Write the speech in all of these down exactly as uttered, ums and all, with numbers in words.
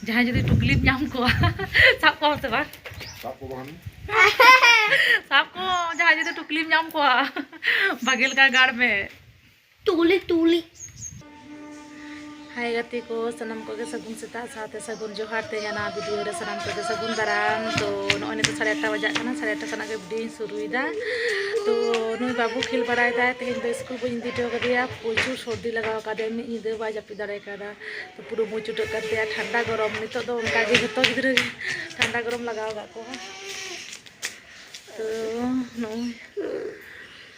ᱡᱟᱦᱟᱸᱭ ᱡᱩᱫᱤ ᱴᱩᱠᱞᱤᱢ ᱧᱟᱢ ᱠᱚᱣᱟ, ᱥᱟᱵ ᱠᱚᱣᱟᱢ ᱥᱮ ᱵᱟᱝ? ᱥᱟᱵ ᱠᱚ ᱵᱟᱝ᱾ ᱥᱟᱵ ᱠᱚ, ᱡᱟᱦᱟᱸᱭ ᱡᱩᱫᱤ ᱴᱩᱠᱞᱤᱢ ᱧᱟᱢ ᱠᱚᱣᱟ, ᱵᱷᱟᱜᱮ ᱞᱮᱠᱟ ᱜᱟᱲ ᱢᱮ᱾ ᱴᱩᱞᱤ, ᱴᱩᱞᱤ᱾ ᱦᱟᱭ ᱜᱟᱛᱮ ᱠᱚ, ᱥᱟᱱᱟᱢ ᱠᱚᱜᱮ ᱥᱟᱹᱜᱩᱱ ᱥᱮᱛᱟᱜ ᱥᱟᱶᱛᱮ ᱥᱟᱹᱜᱩᱱ ᱡᱚᱦᱟᱨ᱾ ᱛᱮᱦᱮᱧ ᱱᱟᱣᱟ ᱵᱷᱤᱰᱤᱭᱳ ᱨᱮ ᱥᱟᱱᱟᱢ ᱠᱚᱜᱮ ᱥᱟᱹᱜᱩᱱ ᱫᱟᱨᱟᱢ᱾ ᱛᱚ ᱱᱚᱜᱼᱚᱭ ᱱᱤᱛᱚᱜ ᱥᱟᱲᱮ ᱟᱴᱴᱟ ᱵᱟᱡᱟᱜ ᱠᱟᱱᱟ, ᱥᱟᱲᱮ ᱟᱴᱴᱟ ᱠᱷᱚᱱᱟᱜ ᱜᱮ ᱵᱷᱤᱰᱤᱭᱳᱧ ᱥᱩᱨᱩᱭᱮᱫᱟ᱾ ᱛᱚ ᱱᱩᱭ ᱵᱟᱹᱵᱩ ᱠᱷᱮᱞ ᱵᱟᱲᱟᱭᱮᱫᱟᱭ, ᱛᱮᱦᱮᱧ ᱫᱚ ᱥᱠᱩᱞ ᱵᱟᱹᱧ ᱤᱫᱤ ᱦᱚᱴᱚ ᱠᱟᱫᱮᱭᱟ, ᱯᱨᱚᱪᱩᱨ ᱥᱚᱨᱫᱤ ᱞᱟᱜᱟᱣ ᱠᱟᱫᱮᱭᱟ, ᱢᱤᱫ ᱧᱤᱫᱟᱹ ᱵᱟᱭ ᱡᱟᱹᱯᱤᱫ ᱫᱟᱲᱮ ᱠᱟᱫᱟ᱾ ᱛᱚ ᱯᱩᱨᱟᱹ ᱢᱩ ᱪᱩᱴᱟᱹᱜ ᱠᱟᱱ ᱛᱟᱭᱟ, ᱴᱷᱟᱱᱰᱟ ᱜᱚᱨᱚᱢ᱾ ᱱᱤᱛᱚᱜ ᱫᱚ ᱚᱱᱠᱟ ᱜᱮ ᱡᱷᱚᱛᱚ ᱜᱤᱫᱽᱨᱟᱹ ᱜᱮ ᱴᱷᱟᱱᱰᱟ ᱜᱚᱨᱚᱢ ᱞᱟᱜᱟᱣ ᱠᱟᱜ ᱠᱚᱣᱟ᱾ ᱛᱚ ᱱᱚᱜᱼᱚᱭ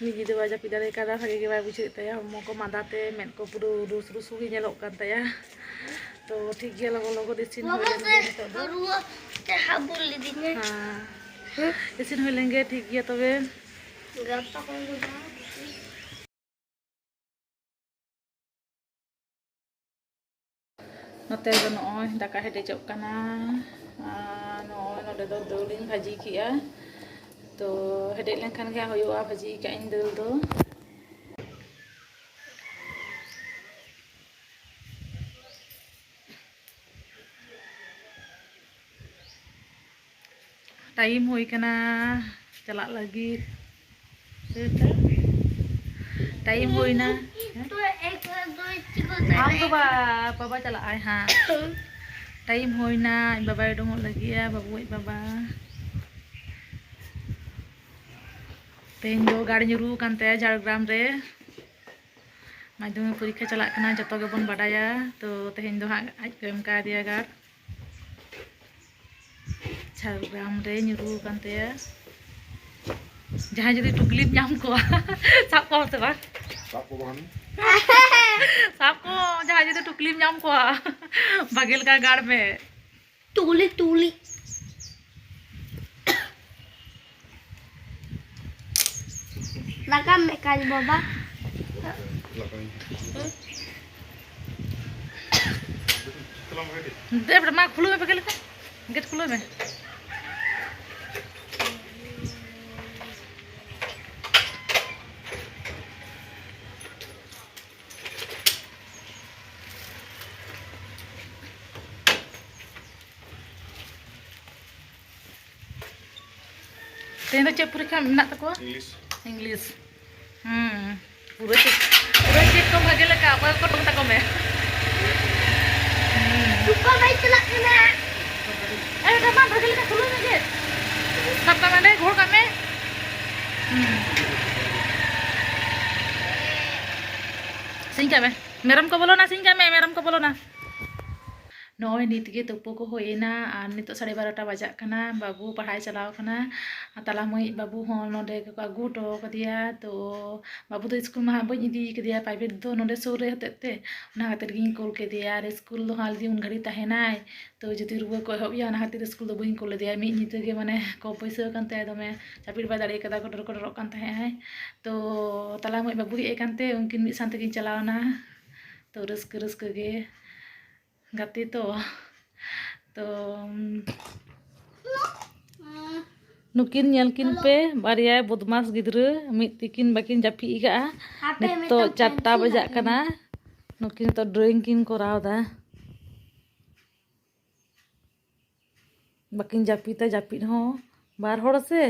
ᱢᱤᱫ ᱧᱤᱫᱟᱹ ᱵᱟᱭ ᱡᱟᱹᱯᱤᱫ ᱫᱟᱲᱮ ᱠᱟᱫᱟ, ᱵᱷᱟᱜᱮ ᱜᱮ ᱵᱟᱭ ᱵᱩᱡᱷᱟᱹᱣᱮᱫ ᱛᱟᱭᱟ, ᱦᱚᱲᱢᱚ ᱠᱚ ᱢᱟᱸᱫᱟ ᱛᱮ, ᱢᱮᱫ ᱠᱚ ᱯᱩᱨᱟᱹ ᱨᱩᱥ ᱨᱩᱥᱩ ᱜᱮ ᱧᱮᱞᱚᱜ ᱠᱟᱱ ᱛᱟᱭᱟ᱾ ᱛᱚ ᱴᱷᱤᱠ ᱜᱮᱭᱟ, ᱞᱚᱜᱚᱱ ᱞᱚᱜᱚᱱ ᱤᱥᱤᱱ ᱦᱩᱭ ᱞᱮᱱ ᱜᱮ ᱱᱤᱛᱚᱜ ᱫᱚ᱾ ᱨᱩᱣᱟᱹ ᱛᱮ ᱦᱟᱹᱵᱩ ᱞᱤᱫᱤᱧᱟ᱾ ᱦᱮᱸ, ᱤᱥᱤᱱ ᱦᱩᱭ ᱞᱮᱱ ᱜᱮ, ᱴᱷᱤᱠ ᱜᱮᱭᱟ ᱛᱚᱵᱮ᱾ ᱜᱟᱯᱟ ᱠᱷᱚᱱ ᱫᱚ ᱵᱟᱝ᱾ ᱱᱚᱛᱮ ᱫᱚ ᱱᱚᱜᱼᱚᱭ ᱫᱟᱠᱟ ᱦᱮᱰᱮᱡᱚᱜ ᱠᱟᱱᱟ᱾ ᱟᱨ ᱱᱚᱜᱼᱚᱭ ᱱᱚᱰᱮ ᱫᱚ ᱫᱟᱹᱞ ᱤᱧ ᱵᱷᱟᱹᱡᱤ ᱠᱮᱜᱼᱟ᱾ ᱛᱚ ᱦᱮᱰᱮᱡ ᱞᱮᱱᱠᱷᱟᱱ ᱜᱮ ᱦᱩᱭᱩᱜᱼᱟ, ᱵᱷᱟᱹᱡᱤ ᱠᱟᱜ ᱤᱧ ᱫᱟᱹᱞ ᱫᱚ᱾ ᱴᱟᱭᱤᱢ ᱦᱩᱭ ᱠᱟᱱᱟ ᱪᱟᱞᱟᱜ ᱞᱟᱹᱜᱤᱫ᱾ ᱴᱟᱭᱤᱢ ᱦᱩᱭᱱᱟ᱾ ᱟᱢ ᱫᱚ ᱵᱟ-, ᱵᱟᱵᱟ ᱪᱟᱞᱟᱜ ᱟᱭ ᱦᱟᱸᱜ᱾ ᱴᱟᱭᱤᱢ ᱦᱩᱭᱱᱟ, ᱤᱧ ᱵᱟᱵᱟᱭ ᱩᱰᱩᱝᱚᱜ ᱞᱟᱹᱜᱤᱫᱼᱟ, ᱵᱟᱹᱵᱩ ᱟᱡ ᱵᱟᱵᱟ᱾ ᱛᱮᱦᱮᱧ ᱫᱚ ᱜᱟᱲ ᱧᱩᱨᱩ ᱟᱠᱟᱱ ᱛᱟᱭᱟ ᱡᱷᱟᱲᱜᱨᱟᱢ ᱨᱮ᱾ ᱢᱟᱫᱽᱫᱷᱚᱢᱤᱠ ᱯᱚᱨᱤᱠᱠᱷᱟ ᱪᱟᱞᱟᱜ ᱠᱟᱱᱟ, ᱡᱚᱛᱚ ᱜᱮᱵᱚᱱ ᱵᱟᱰᱟᱭᱟ᱾ ᱛᱚ ᱛᱮᱦᱮᱧ ᱫᱚ ᱦᱟᱸᱜ ᱟᱡ ᱠᱚ ᱮᱢ ᱠᱟᱣᱫᱮᱭᱟ ᱜᱟᱲ᱾ ᱡᱷᱟᱲᱜᱨᱟᱢ ᱨᱮ ᱧᱩᱨᱩ ᱟᱠᱟᱱ ᱛᱟᱭᱟ᱾ ᱡᱟᱦᱟᱸᱭ ᱡᱩᱫᱤ ᱴᱩᱠᱞᱤᱢ ᱧᱟᱢ ᱠᱚᱣᱟ, ᱥᱟᱵ ᱠᱚᱣᱟᱢ ᱥᱮ ᱵᱟᱝ? ᱥᱟᱵ ᱠᱚ ᱵᱟᱝ᱾ ᱥᱟᱵ ᱠᱚ, ᱡᱟᱦᱟᱸᱭ ᱡᱩᱫᱤ ᱴᱩᱠᱞᱤᱢ ᱧᱟᱢ ᱠᱚᱣᱟ, ᱵᱷᱟᱜᱮ ᱞᱮᱠᱟ ᱜᱟᱲ ᱢᱮ᱾ ᱴᱩᱞᱤ, ᱴᱩᱞᱤ᱾ ᱞᱟᱜᱟᱢ ᱢᱮ ᱠᱟᱡ ᱵᱟᱵᱟ᱾ ᱫᱮᱵ ᱨᱮ, ᱢᱟ ᱠᱷᱩᱞᱟᱹᱣ ᱢᱮ ᱵᱷᱟᱜᱮ ᱞᱮᱠᱟ᱾ ᱜᱮᱴ ᱠᱷᱩᱞᱟᱹᱣ ᱢᱮ᱾ ᱛᱮᱦᱮᱧ ᱫᱚ ᱪᱮᱫ ᱯᱚᱨᱤᱠᱠᱷᱟ ᱢᱮᱱᱟᱜ ᱛᱟᱠᱚᱣᱟ? ᱤᱝᱞᱤᱥ᱾ ᱤᱝᱞᱤᱥ᱾ ᱦᱩᱸ᱾ ᱯᱩᱨᱟᱹ ᱪᱮᱫ, ᱯᱩᱨᱟᱹ ᱪᱮᱫ ᱠᱚ ᱵᱷᱟᱜᱮ ᱞᱮᱠᱟ ᱚᱠᱚᱭ ᱠᱚ ᱴᱚᱠ ᱛᱟᱠᱚ ᱢᱮ᱾ ᱦᱩᱸ᱾ ᱪᱩᱯᱟ ᱵᱟᱭ ᱪᱟᱞᱟᱜ ᱠᱟᱱᱟ᱾ ᱮ, ᱰᱟᱢᱟ ᱵᱷᱟᱜᱮ ᱞᱮᱠᱟ ᱠᱷᱩᱞᱟᱹᱣ ᱢᱮ ᱪᱮᱫ? ᱥᱟᱵ ᱠᱟᱜ ᱢᱮ, ᱚᱸᱰᱮ ᱜᱷᱳᱲ ᱠᱟᱜ ᱢᱮ᱾ ᱦᱩᱸ᱾ ᱥᱤᱧ ᱠᱟᱜ ᱢᱮ᱾ ᱢᱮᱨᱚᱢ ᱠᱚ ᱵᱚᱞᱚᱱᱟ, ᱥᱤᱧ ᱠᱟᱜ ᱢᱮ, ᱢᱮᱨᱚᱢ ᱠᱚ ᱵᱚᱞᱚᱱᱟ᱾ ᱱᱚᱜᱼᱚᱭ ᱱᱤᱛ ᱜᱮ ᱛᱩᱯᱩ ᱠᱚ ᱦᱩᱭ ᱮᱱᱟ ᱟᱨ ᱱᱤᱛᱚᱜ ᱥᱟᱲᱮ ᱵᱟᱨᱚᱴᱟ ᱵᱟᱡᱟᱜ ᱠᱟᱱᱟ᱾ ᱵᱟᱹᱵᱩ ᱯᱟᱲᱦᱟᱣ ᱪᱟᱞᱟᱣ ᱠᱟᱱᱟ᱾ ᱟᱨ ᱛᱟᱞᱟ ᱢᱟᱹᱭᱤᱡ ᱵᱟᱹᱵᱩ ᱦᱚᱸ ᱱᱚᱰᱮ ᱜᱮᱠᱚ ᱟᱹᱜᱩ ᱦᱚᱴᱚ ᱠᱟᱫᱮᱭᱟ᱾ ᱛᱚ ᱵᱟᱹᱵᱩ ᱫᱚ ᱥᱠᱩᱞ ᱢᱟ ᱦᱟᱸᱜ ᱵᱟᱹᱧ ᱤᱫᱤ ᱠᱟᱫᱮᱭᱟ, ᱯᱨᱟᱭᱵᱷᱮᱴ ᱫᱚ ᱱᱚᱰᱮ ᱥᱩᱨ ᱨᱮ ᱦᱚᱛᱮᱡ ᱛᱮ, ᱚᱱᱟ ᱠᱷᱟᱹᱛᱤᱨ ᱜᱤᱧ ᱠᱩᱞ ᱠᱮᱫᱮᱭᱟ᱾ ᱟᱨ ᱥᱠᱩᱞ ᱫᱚ ᱦᱟᱸᱜ ᱞᱟᱹᱭᱫᱟᱹᱧ ᱩᱱ ᱜᱷᱟᱹᱲᱤᱡ ᱛᱟᱦᱮᱱᱟᱭ, ᱛᱚ ᱡᱩᱫᱤ ᱨᱩᱣᱟᱹ ᱠᱚ ᱮᱦᱚᱵ ᱮᱭᱟ, ᱚᱱᱟ ᱠᱷᱟᱹᱛᱤᱨ ᱥᱠᱩᱞ ᱫᱚ ᱵᱟᱹᱧ ᱠᱩᱞ ᱞᱮᱫᱮᱭᱟ᱾ ᱢᱤᱫ ᱧᱤᱫᱟᱹ ᱜᱮ ᱢᱟᱱᱮ ᱠᱚᱢ ᱯᱩᱭᱥᱟᱹ ᱠᱟᱱ ᱛᱟᱭᱟ, ᱫᱚᱢᱮ ᱡᱟᱹᱯᱤᱫ ᱵᱟᱭ ᱫᱟᱲᱮ ᱠᱟᱫᱟ, ᱠᱚᱰᱚᱨ ᱠᱚᱰᱚᱨᱚᱜ ᱠᱟᱱ ᱛᱟᱦᱮᱸᱜ ᱟᱭ᱾ ᱛᱚ ᱛᱟᱞᱟ ᱢᱟᱹᱭᱤᱡ ᱵᱟᱹᱵᱩ ᱦᱮᱡ ᱟᱠᱟᱱ ᱛᱮ ᱩᱱᱠᱤᱱ ᱢᱤᱫ ᱥᱟᱶ ᱛᱮᱠᱤᱱ ᱪᱟᱞᱟᱣ ᱮᱱᱟ᱾ ᱛᱚ ᱨᱟᱹᱥᱠᱟᱹ ᱨᱟᱹᱥᱠᱟᱹ ᱜᱮ ᱜᱟᱛᱮ ᱛᱚ᱾ ᱛᱚ ᱱᱩᱠᱤᱱ ᱧᱮᱞ ᱠᱤᱱ ᱯᱮ, ᱵᱟᱨᱭᱟ ᱵᱚᱫᱢᱟᱥ ᱜᱤᱫᱽᱨᱟᱹ, ᱢᱤᱫ ᱛᱤᱠᱤᱱ ᱵᱟᱹᱠᱤᱱ ᱡᱟᱹᱯᱤᱫ ᱟᱠᱟᱫᱼᱟ᱾ ᱟᱯᱮ ᱱᱤᱛᱚᱜ ᱢᱤᱫᱴᱟᱝ ᱪᱟᱨᱴᱟ ᱯᱮᱱᱥᱤᱞ ᱵᱟᱡᱟᱜ ᱟᱹᱠᱤᱱ᱾ ᱠᱟᱱᱟ᱾ ᱱᱩᱠᱤᱱ ᱱᱤᱛᱚᱜ ᱰᱨᱚᱭᱤᱝ ᱠᱤᱱ ᱠᱚᱨᱟᱣ ᱮᱫᱟ᱾ ᱵᱟᱹᱠᱤᱱ ᱡᱟᱹᱯᱤᱫᱟ, ᱡᱟᱹᱯᱤᱫ ᱦᱚᱸ ᱵᱟᱨ ᱦᱚᱲ ᱥᱮ,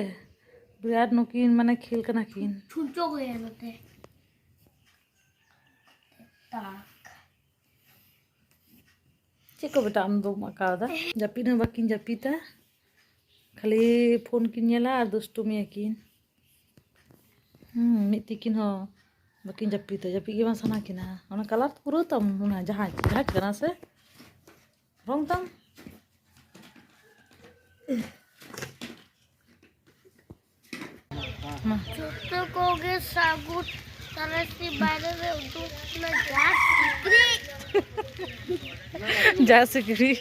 ᱵᱤᱨᱟᱴ ᱱᱩᱠᱤᱱ ᱢᱟᱱᱮ ᱠᱷᱮᱞ ᱠᱟᱱᱟ ᱠᱤᱱ᱾ ᱪᱷᱩᱸᱪᱚ ᱜᱮᱭᱟ ᱱᱚᱛᱮ᱾ ᱛᱟᱠ᱾ ᱪᱮᱫ ᱠᱚ ᱵᱮᱴᱟ ᱟᱢ ᱫᱚᱢ ᱟᱸᱠᱟᱣ ᱮᱫᱟ? ᱡᱟᱹᱯᱤᱫ ᱦᱚᱸ ᱵᱟᱹᱠᱤᱱ ᱡᱟᱹᱯᱤᱫᱟ, ᱠᱷᱟᱹᱞᱤ ᱯᱷᱳᱱ ᱠᱤᱱ ᱧᱮᱞᱟ ᱟᱨ ᱫᱩᱥᱴᱩᱢᱤᱭᱟ ᱠᱤᱱ᱾ ᱦᱩᱸ, ᱢᱤᱫ ᱛᱤᱠᱤᱱ ᱦᱚᱸ ᱵᱟᱹᱠᱤᱱ ᱡᱟᱹᱯᱤᱫᱟ, ᱡᱟᱹᱯᱤᱫ ᱜᱮ ᱵᱟᱝ ᱥᱟᱱᱟ ᱠᱤᱱᱟ᱾ ᱚᱱᱟ ᱠᱟᱞᱟᱨ ᱯᱩᱨᱟᱹᱣ ᱛᱟᱢ, ᱚᱱᱟ ᱡᱟᱦᱟᱸ, ᱡᱟᱦᱟᱸ ᱠᱟᱱᱟ ᱥᱮ ᱨᱚᱝ ᱛᱟᱢ᱾ ᱢᱟ᱾ ᱡᱚᱛᱚ ᱠᱚᱜᱮ ᱥᱟᱹᱜᱩᱱ ᱛᱟᱨᱟᱥᱤ ᱵᱟᱭᱨᱮ ᱨᱮ ᱩᱰᱩᱠ ᱮᱱᱟ ᱡᱟ ᱥᱤᱠᱲᱤᱡ᱾ ᱡᱟ ᱥᱤᱠᱲᱤᱡ᱾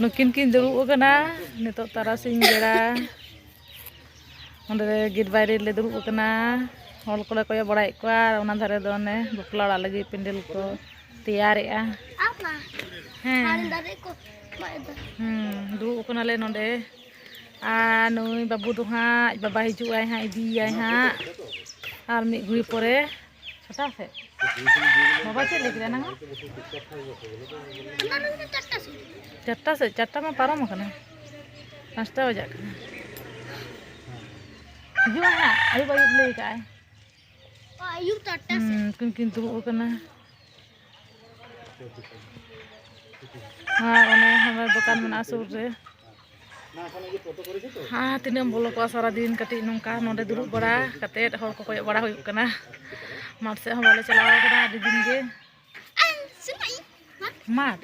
ᱱᱩᱠᱤᱱ ᱠᱤᱱ ᱫᱩᱲᱩᱵ ᱟᱠᱟᱱᱟ ᱱᱤᱛᱚᱜ ᱛᱟᱨᱟᱥᱤᱧ ᱵᱮᱲᱟ᱾ ᱚᱸᱰᱮ ᱜᱮᱴ ᱵᱟᱭᱨᱮ ᱨᱮᱞᱮ ᱫᱩᱲᱩᱵ ᱟᱠᱟᱱᱟ, ᱦᱚᱲ ᱠᱚᱞᱮ ᱠᱚᱭᱚᱜ ᱵᱟᱲᱟᱭᱮᱫ ᱠᱚᱣᱟ᱾ ᱟᱨ ᱚᱱᱟ ᱫᱷᱟᱨᱮ ᱫᱚ ᱚᱱᱮ ᱵᱟᱯᱞᱟ ᱚᱲᱟᱜ ᱞᱟᱹᱜᱤᱫ ᱯᱮᱱᱰᱮᱞ ᱠᱚ ᱛᱮᱭᱟᱨᱮᱜᱼᱟ᱾ ᱟᱯᱟ, ᱦᱮᱸ᱾ ᱥᱟᱱ ᱫᱟᱨᱮ ᱠᱚ ᱢᱟᱜ ᱮᱫᱟ᱾ ᱦᱩᱸ, ᱫᱩᱲᱩᱵ ᱟᱠᱟᱱᱟᱞᱮ ᱱᱚᱰᱮ᱾ ᱟᱨ ᱱᱩᱭ ᱵᱟᱹᱵᱩ ᱫᱚ ᱦᱟᱸᱜ ᱟᱡ ᱵᱟᱵᱟ ᱦᱤᱡᱩᱜ ᱟᱭ ᱦᱟᱸᱜ, ᱤᱫᱤᱭᱮᱭᱟᱭ ᱦᱟᱸᱜ ᱟᱨ ᱢᱤᱫ ᱜᱷᱩᱲᱤ ᱯᱚᱨᱮ᱾ ᱪᱷᱚᱴᱟ ᱥᱮᱫ᱾ ᱵᱟᱵᱟ ᱪᱮᱫ ᱞᱟᱹᱭ ᱠᱮᱫᱟ ᱮᱱᱟᱝ? ᱚᱱᱟ ᱫᱚ ᱪᱟᱨᱴᱟ ᱥᱮᱫ᱾ ᱪᱟᱨᱴᱟ ᱥᱮᱫ? ᱪᱟᱨᱴᱟ ᱢᱟ ᱯᱟᱨᱚᱢ ᱟᱠᱟᱱᱟ᱾ ᱯᱟᱸᱪᱴᱟ ᱵᱟᱡᱟᱜ ᱠᱟᱱᱟ᱾ ᱦᱤᱡᱩᱜᱼᱟ ᱦᱟᱸᱜ, ᱟᱹᱭᱩᱵ ᱟᱹᱭᱩᱵ ᱞᱟᱹᱭ ᱠᱟᱜᱼᱟᱭ᱾ ᱚ, ᱟᱹᱭᱩᱵ ᱛᱚ ᱟᱴᱴᱟ ᱥᱮᱫ᱾ ᱦᱩᱸ, ᱩᱱᱠᱤᱱ ᱠᱤᱱ ᱫᱩᱲᱩᱵ ᱟᱠᱟᱱᱟ᱾ ᱦᱮᱸ, ᱚᱱᱮ ᱦᱟᱱᱟ ᱫᱚᱠᱟᱱ ᱢᱮᱱᱟᱜᱼᱟ ᱥᱩᱨ ᱨᱮ᱾ ᱦᱮᱸ, ᱛᱤᱱᱟᱹᱜ ᱮᱢ ᱵᱚᱞᱚ ᱠᱚᱜᱼᱟ ᱥᱟᱨᱟᱫᱤᱱ ᱠᱟᱹᱴᱤᱡ ᱱᱚᱝᱠᱟ ᱱᱚᱰᱮ ᱫᱩᱲᱩᱵ ᱵᱟᱲᱟ ᱠᱟᱛᱮᱫ, ᱦᱚᱲ ᱠᱚ ᱠᱚᱭᱚᱜ ᱵᱟᱲᱟ ᱦᱩᱭᱩᱜ ᱠᱟᱱᱟ᱾ ᱢᱟᱴᱷ ᱥᱮᱫ ᱦᱚᱸ ᱵᱟᱞᱮ ᱪᱟᱞᱟᱣ ᱠᱟᱱᱟ ᱟᱹᱰᱤ ᱫᱤᱱ ᱜᱮ᱾ ᱢᱟᱴᱷ᱾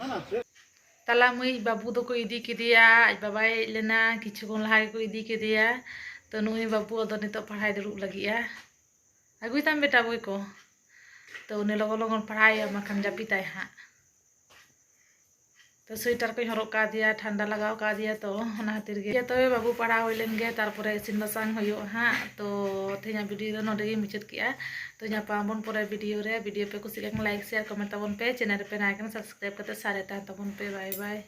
ᱛᱟᱞᱟ ᱢᱟᱹᱭ ᱵᱟᱹᱵᱩ ᱫᱚᱠᱚ ᱤᱫᱤ ᱠᱮᱫᱮᱭᱟ, ᱟᱡ ᱵᱟᱵᱟᱭ ᱦᱮᱡ ᱞᱮᱱᱟ, ᱠᱤᱪᱷᱩ ᱠᱷᱚᱱ ᱞᱟᱦᱟ ᱜᱮᱠᱚ ᱤᱫᱤ ᱠᱮᱫᱮᱭᱟ᱾ ᱛᱚ ᱱᱩᱭ ᱵᱟᱹᱵᱩ ᱟᱫᱚ ᱱᱤᱛᱚᱜ ᱯᱟᱲᱦᱟᱣ ᱫᱩᱲᱩᱵ ᱞᱟᱹᱜᱤᱫᱼᱟ᱾ ᱟᱹᱜᱩᱭ ᱛᱟᱢ ᱵᱮᱴᱟ ᱵᱳᱭ ᱠᱚ᱾ ᱛᱚ ᱩᱱᱤ ᱞᱚᱜᱚᱱ ᱞᱚᱜᱚᱱ ᱯᱟᱲᱦᱟᱣ ᱮᱭᱟ, ᱵᱟᱠᱷᱟᱱ ᱡᱟᱹᱯᱤᱫᱟᱭ ᱦᱟᱸᱜ᱾ ᱛᱚ ᱥᱳᱭᱮᱴᱟᱨ ᱠᱚᱧ ᱦᱚᱨᱚᱜ ᱠᱟᱣᱫᱮᱭᱟ, ᱴᱷᱟᱱᱰᱟ ᱞᱟᱜᱟᱣ ᱠᱟᱣᱫᱮᱭᱟ, ᱛᱚ ᱚᱱᱟ ᱠᱷᱟᱹᱛᱤᱨ ᱜᱮ᱾ ᱛᱚᱵᱮ ᱵᱟᱹᱵᱩ ᱯᱟᱲᱦᱟᱣ ᱦᱩᱭ ᱞᱮᱱ ᱜᱮ, ᱛᱟᱨᱯᱚᱨᱮ ᱤᱥᱤᱱ ᱵᱟᱥᱟᱝ ᱦᱩᱭᱩᱜᱼᱟ ᱦᱟᱸᱜ᱾ ᱛᱚ ᱛᱮᱦᱮᱧᱟᱜ ᱵᱷᱤᱰᱤᱭᱳ ᱫᱚ ᱱᱚᱰᱮ ᱜᱮᱧ ᱢᱩᱪᱟᱹᱫ ᱠᱮᱜᱼᱟ᱾ ᱛᱚ ᱧᱟᱯᱟᱢ ᱟᱵᱚᱱ ᱯᱚᱨᱮ ᱵᱷᱤᱰᱤᱭᱳ ᱨᱮ᱾ ᱵᱷᱤᱰᱤᱭᱳ ᱯᱮ ᱠᱩᱥᱤ ᱞᱮᱠᱷᱟᱱ ᱞᱟᱭᱤᱠ, ᱥᱮᱭᱟᱨ, ᱠᱚᱢᱮᱱᱴ ᱛᱟᱵᱚᱱ ᱯᱮ᱾ ᱪᱮᱱᱮᱞ ᱨᱮᱯᱮ ᱱᱟᱣᱟ ᱠᱟᱱᱟ, ᱥᱟᱵᱥᱠᱨᱟᱭᱤᱵ ᱠᱟᱛᱮ ᱥᱟᱨᱮ ᱛᱟᱦᱮᱱ ᱛᱟᱵᱚᱱ ᱯᱮ᱾ ᱵᱟᱭ ᱵᱟᱭ᱾